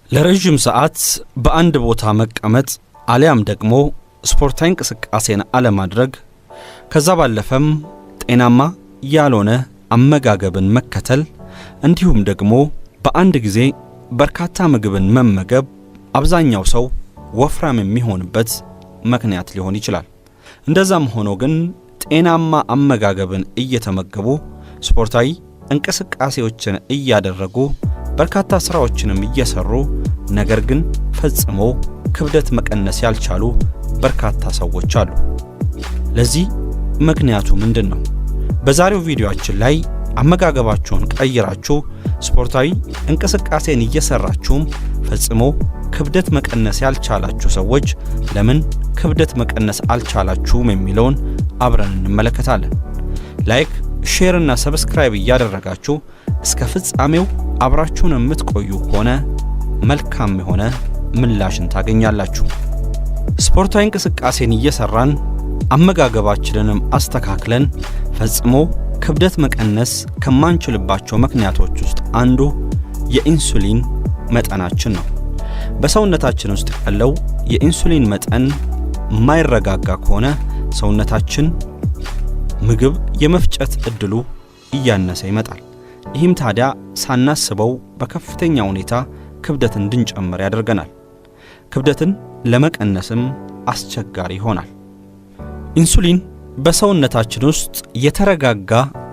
ለረዥም ሰዓት በአንድ ቦታ መቀመጥ አሊያም ደግሞ ስፖርታዊ እንቅስቃሴን አለማድረግ፣ ከዛ ባለፈም ጤናማ ያልሆነ አመጋገብን መከተል፣ እንዲሁም ደግሞ በአንድ ጊዜ በርካታ ምግብን መመገብ አብዛኛው ሰው ወፍራም የሚሆንበት ምክንያት ሊሆን ይችላል። እንደዛም ሆኖ ግን ጤናማ አመጋገብን እየተመገቡ፣ ስፖርታዊ እንቅስቃሴዎችን እያደረጉ፣ በርካታ ስራዎችንም እየሰሩ ነገር ግን ፈጽሞ ክብደት መቀነስ ያልቻሉ በርካታ ሰዎች አሉ። ለዚህ ምክንያቱ ምንድን ነው? በዛሬው ቪዲዮአችን ላይ አመጋገባችሁን ቀይራችሁ፣ ስፖርታዊ እንቅስቃሴን እየሰራችሁም ፈጽሞ ክብደት መቀነስ ያልቻላችሁ ሰዎች ለምን ክብደት መቀነስ አልቻላችሁም የሚለውን አብረን እንመለከታለን። Like፣ share እና subscribe እያደረጋችሁ እስከ ፍጻሜው አብራችሁን የምትቆዩ ከሆነ መልካም የሆነ ምላሽን ታገኛላችሁ። ስፖርታዊ እንቅስቃሴን እየሰራን፣ አመጋገባችንንም አስተካክለን ፈጽሞ ክብደት መቀነስ ከማንችልባቸው ምክንያቶች ውስጥ አንዱ የኢንሱሊን መጠናችን ነው። በሰውነታችን ውስጥ ያለው የኢንሱሊን መጠን የማይረጋጋ ከሆነ ሰውነታችን ምግብ የመፍጨት እድሉ እያነሰ ይመጣል። ይህም ታዲያ ሳናስበው በከፍተኛ ሁኔታ ክብደት እንድንጨምር ያደርገናል። ክብደትን ለመቀነስም አስቸጋሪ ይሆናል። ኢንሱሊን በሰውነታችን ውስጥ የተረጋጋ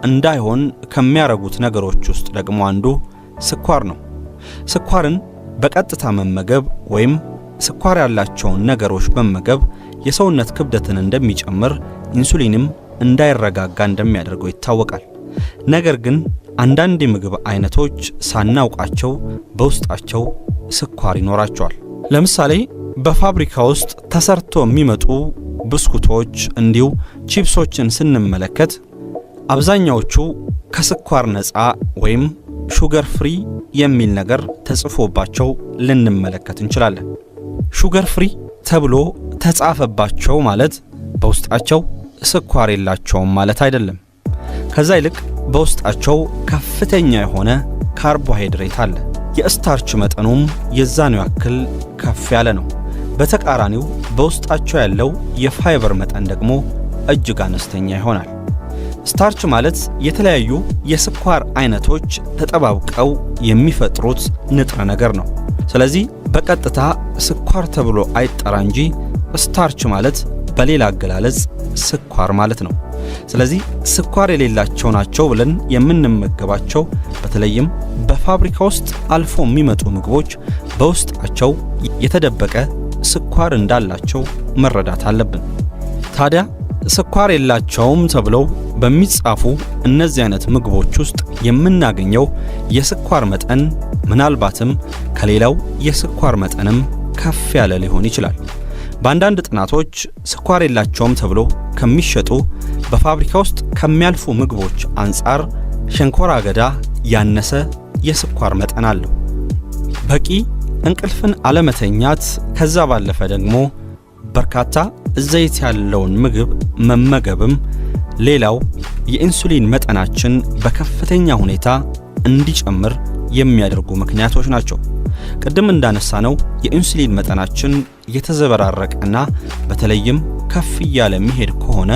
እንዳይሆን ከሚያረጉት ነገሮች ውስጥ ደግሞ አንዱ ስኳር ነው። ስኳርን በቀጥታ መመገብ ወይም ስኳር ያላቸውን ነገሮች መመገብ የሰውነት ክብደትን እንደሚጨምር፣ ኢንሱሊንም እንዳይረጋጋ እንደሚያደርገው ይታወቃል። ነገር ግን አንዳንድ የምግብ አይነቶች ሳናውቃቸው በውስጣቸው ስኳር ይኖራቸዋል። ለምሳሌ በፋብሪካ ውስጥ ተሰርቶ የሚመጡ ብስኩቶች እንዲሁ ቺፕሶችን ስንመለከት አብዛኛዎቹ ከስኳር ነፃ ወይም sugar free የሚል ነገር ተጽፎባቸው ልንመለከት እንችላለን። Sugar free ተብሎ ተጻፈባቸው ማለት በውስጣቸው ስኳር የላቸውም ማለት አይደለም። ከዛ ይልቅ በውስጣቸው ከፍተኛ የሆነ ካርቦሃይድሬት አለ። የ starch መጠኑም የዛኑ ያክል ከፍ ያለ ነው። በተቃራኒው በውስጣቸው ያለው የፋይበር መጠን ደግሞ እጅግ አነስተኛ ይሆናል። Starch ማለት የተለያዩ የስኳር አይነቶች ተጠባብቀው የሚፈጥሩት ንጥረ ነገር ነው። ስለዚህ በቀጥታ ስኳር ተብሎ አይጠራ እንጂ starch ማለት በሌላ አገላለጽ ስኳር ማለት ነው። ስለዚህ ስኳር የሌላቸው ናቸው ብለን የምንመገባቸው፣ በተለይም በፋብሪካ ውስጥ አልፎ የሚመጡ ምግቦች በውስጣቸው የተደበቀ ስኳር እንዳላቸው መረዳት አለብን። ታዲያ ስኳር የላቸውም ተብለው በሚጻፉ እነዚህ አይነት ምግቦች ውስጥ የምናገኘው የስኳር መጠን ምናልባትም ከሌላው የስኳር መጠንም ከፍ ያለ ሊሆን ይችላል። በአንዳንድ ጥናቶች ስኳር የላቸውም ተብሎ ከሚሸጡ፣ በፋብሪካ ውስጥ ከሚያልፉ ምግቦች አንጻር ሸንኮራ አገዳ ያነሰ የስኳር መጠን አለው። በቂ እንቅልፍን አለመተኛት፣ ከዛ ባለፈ ደግሞ በርካታ ዘይት ያለውን ምግብ መመገብም ሌላው የኢንሱሊን መጠናችን በከፍተኛ ሁኔታ እንዲጨምር የሚያደርጉ ምክንያቶች ናቸው። ቅድም እንዳነሳነው የኢንሱሊን መጠናችን የተዘበራረቀና በተለይም ከፍ እያለ የሚሄድ ከሆነ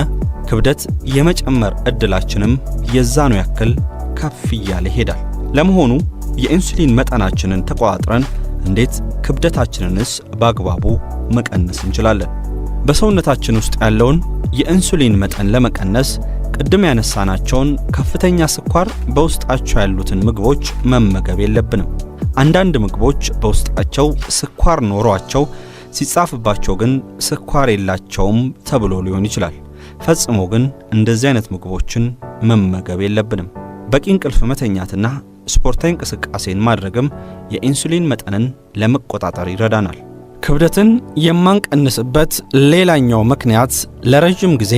ክብደት የመጨመር እድላችንም የዛኑ ያክል ከፍ እያለ ይሄዳል። ለመሆኑ የኢንሱሊን መጠናችንን ተቆጣጥረን እንዴት ክብደታችንንስ በአግባቡ መቀነስ እንችላለን? በሰውነታችን ውስጥ ያለውን የኢንሱሊን መጠን ለመቀነስ ቅድም ያነሳናቸውን ከፍተኛ ስኳር በውስጣቸው ያሉትን ምግቦች መመገብ የለብንም። አንዳንድ ምግቦች በውስጣቸው ስኳር ኖሯቸው ሲጻፍባቸው ግን ስኳር የላቸውም ተብሎ ሊሆን ይችላል። ፈጽሞ ግን እንደዚህ አይነት ምግቦችን መመገብ የለብንም። በቂ እንቅልፍ መተኛትና ስፖርታዊ እንቅስቃሴን ማድረግም የኢንሱሊን መጠንን ለመቆጣጠር ይረዳናል። ክብደትን የማንቀንስበት ሌላኛው ምክንያት ለረዥም ጊዜ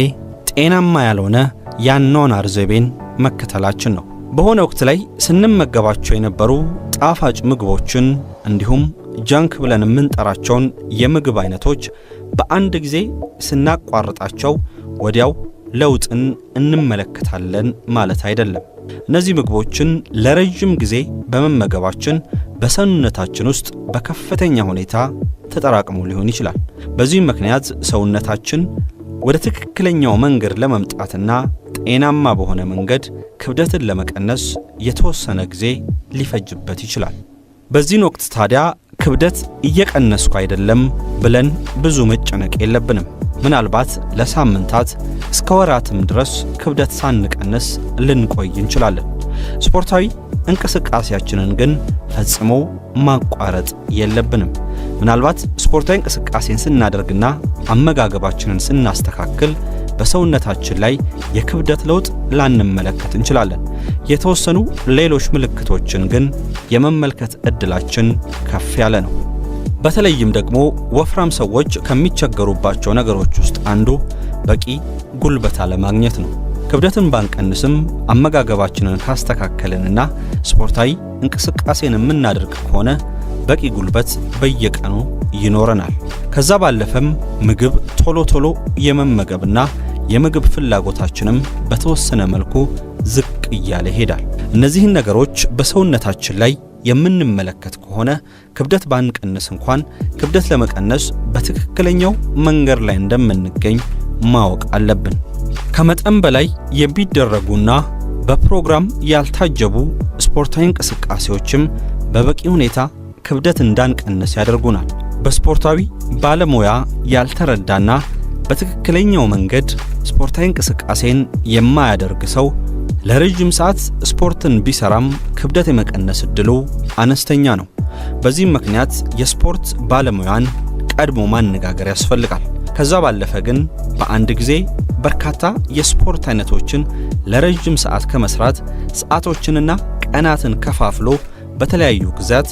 ጤናማ ያልሆነ የአኗኗር ዘይቤን መከተላችን ነው። በሆነ ወቅት ላይ ስንመገባቸው የነበሩ ጣፋጭ ምግቦችን እንዲሁም junk ብለን የምንጠራቸውን የምግብ አይነቶች በአንድ ጊዜ ስናቋርጣቸው ወዲያው ለውጥን እንመለከታለን ማለት አይደለም። እነዚህ ምግቦችን ለረጅም ጊዜ በመመገባችን በሰውነታችን ውስጥ በከፍተኛ ሁኔታ ተጠራቅሞ ሊሆን ይችላል። በዚህም ምክንያት ሰውነታችን ወደ ትክክለኛው መንገድ ለመምጣትና ጤናማ በሆነ መንገድ ክብደትን ለመቀነስ የተወሰነ ጊዜ ሊፈጅበት ይችላል። በዚህን ወቅት ታዲያ ክብደት እየቀነስኩ አይደለም ብለን ብዙ መጨነቅ የለብንም። ምናልባት ለሳምንታት እስከ ወራትም ድረስ ክብደት ሳንቀንስ ልንቆይ እንችላለን። ስፖርታዊ እንቅስቃሴያችንን ግን ፈጽሞ ማቋረጥ የለብንም። ምናልባት ስፖርታዊ እንቅስቃሴን ስናደርግና አመጋገባችንን ስናስተካክል በሰውነታችን ላይ የክብደት ለውጥ ላንመለከት እንችላለን። የተወሰኑ ሌሎች ምልክቶችን ግን የመመልከት ዕድላችን ከፍ ያለ ነው። በተለይም ደግሞ ወፍራም ሰዎች ከሚቸገሩባቸው ነገሮች ውስጥ አንዱ በቂ ጉልበት አለማግኘት ነው። ክብደትን ባንቀንስም አመጋገባችንን ካስተካከልንና ስፖርታዊ እንቅስቃሴን የምናደርግ ከሆነ በቂ ጉልበት በየቀኑ ይኖረናል። ከዛ ባለፈም ምግብ ቶሎ ቶሎ የመመገብና የምግብ ፍላጎታችንም በተወሰነ መልኩ ዝቅ እያለ ይሄዳል። እነዚህን ነገሮች በሰውነታችን ላይ የምንመለከት ከሆነ ክብደት ባንቀንስ እንኳን ክብደት ለመቀነስ በትክክለኛው መንገድ ላይ እንደምንገኝ ማወቅ አለብን። ከመጠን በላይ የሚደረጉና በፕሮግራም ያልታጀቡ ስፖርታዊ እንቅስቃሴዎችም በበቂ ሁኔታ ክብደት እንዳንቀንስ ያደርጉናል። በስፖርታዊ ባለሙያ ያልተረዳና በትክክለኛው መንገድ ስፖርታዊ እንቅስቃሴን የማያደርግ ሰው ለረጅም ሰዓት ስፖርትን ቢሰራም ክብደት የመቀነስ እድሉ አነስተኛ ነው። በዚህም ምክንያት የስፖርት ባለሙያን ቀድሞ ማነጋገር ያስፈልጋል። ከዛ ባለፈ ግን በአንድ ጊዜ በርካታ የስፖርት አይነቶችን ለረጅም ሰዓት ከመስራት ሰዓቶችንና ቀናትን ከፋፍሎ በተለያዩ ጊዜያት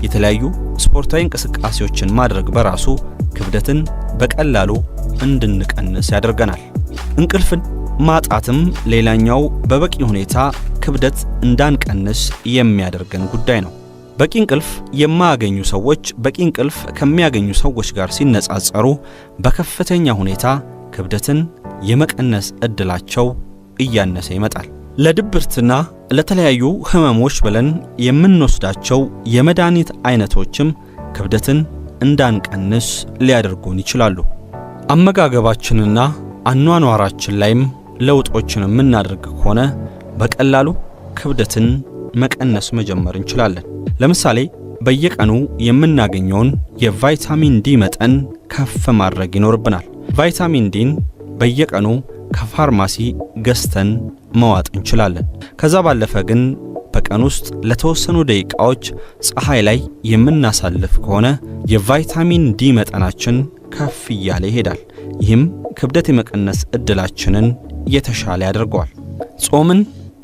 የተለያዩ ስፖርታዊ እንቅስቃሴዎችን ማድረግ በራሱ ክብደትን በቀላሉ እንድንቀንስ ያደርገናል። እንቅልፍን ማጣትም ሌላኛው በበቂ ሁኔታ ክብደት እንዳንቀንስ የሚያደርገን ጉዳይ ነው። በቂ እንቅልፍ የማያገኙ ሰዎች በቂ እንቅልፍ ከሚያገኙ ሰዎች ጋር ሲነጻጸሩ በከፍተኛ ሁኔታ ክብደትን የመቀነስ እድላቸው እያነሰ ይመጣል። ለድብርትና ለተለያዩ ህመሞች ብለን የምንወስዳቸው የመድኃኒት አይነቶችም ክብደትን እንዳንቀንስ ሊያደርጉን ይችላሉ። አመጋገባችንና አኗኗራችን ላይም ለውጦችን የምናደርግ ከሆነ በቀላሉ ክብደትን መቀነስ መጀመር እንችላለን። ለምሳሌ በየቀኑ የምናገኘውን የቫይታሚን ዲ መጠን ከፍ ማድረግ ይኖርብናል። ቫይታሚን ዲን በየቀኑ ከፋርማሲ ገዝተን መዋጥ እንችላለን። ከዛ ባለፈ ግን በቀን ውስጥ ለተወሰኑ ደቂቃዎች ፀሐይ ላይ የምናሳልፍ ከሆነ የቫይታሚን ዲ መጠናችን ከፍ እያለ ይሄዳል። ይህም ክብደት የመቀነስ እድላችንን የተሻለ ያደርገዋል። ጾምን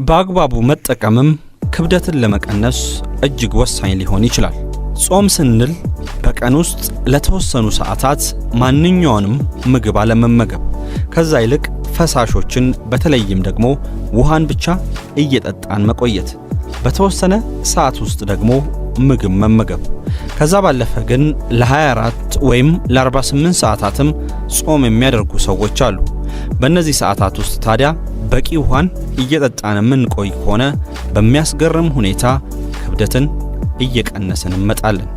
በአግባቡ መጠቀምም ክብደትን ለመቀነስ እጅግ ወሳኝ ሊሆን ይችላል። ጾም ስንል በቀን ውስጥ ለተወሰኑ ሰዓታት ማንኛውንም ምግብ አለመመገብ፣ ከዛ ይልቅ ፈሳሾችን በተለይም ደግሞ ውሃን ብቻ እየጠጣን መቆየት፣ በተወሰነ ሰዓት ውስጥ ደግሞ ምግብ መመገብ። ከዛ ባለፈ ግን ለ24 ወይም ለ48 ሰዓታትም ጾም የሚያደርጉ ሰዎች አሉ። በእነዚህ ሰዓታት ውስጥ ታዲያ በቂ ውሃን እየጠጣን የምንቆይ ከሆነ በሚያስገርም ሁኔታ ክብደትን እየቀነስን እንመጣለን።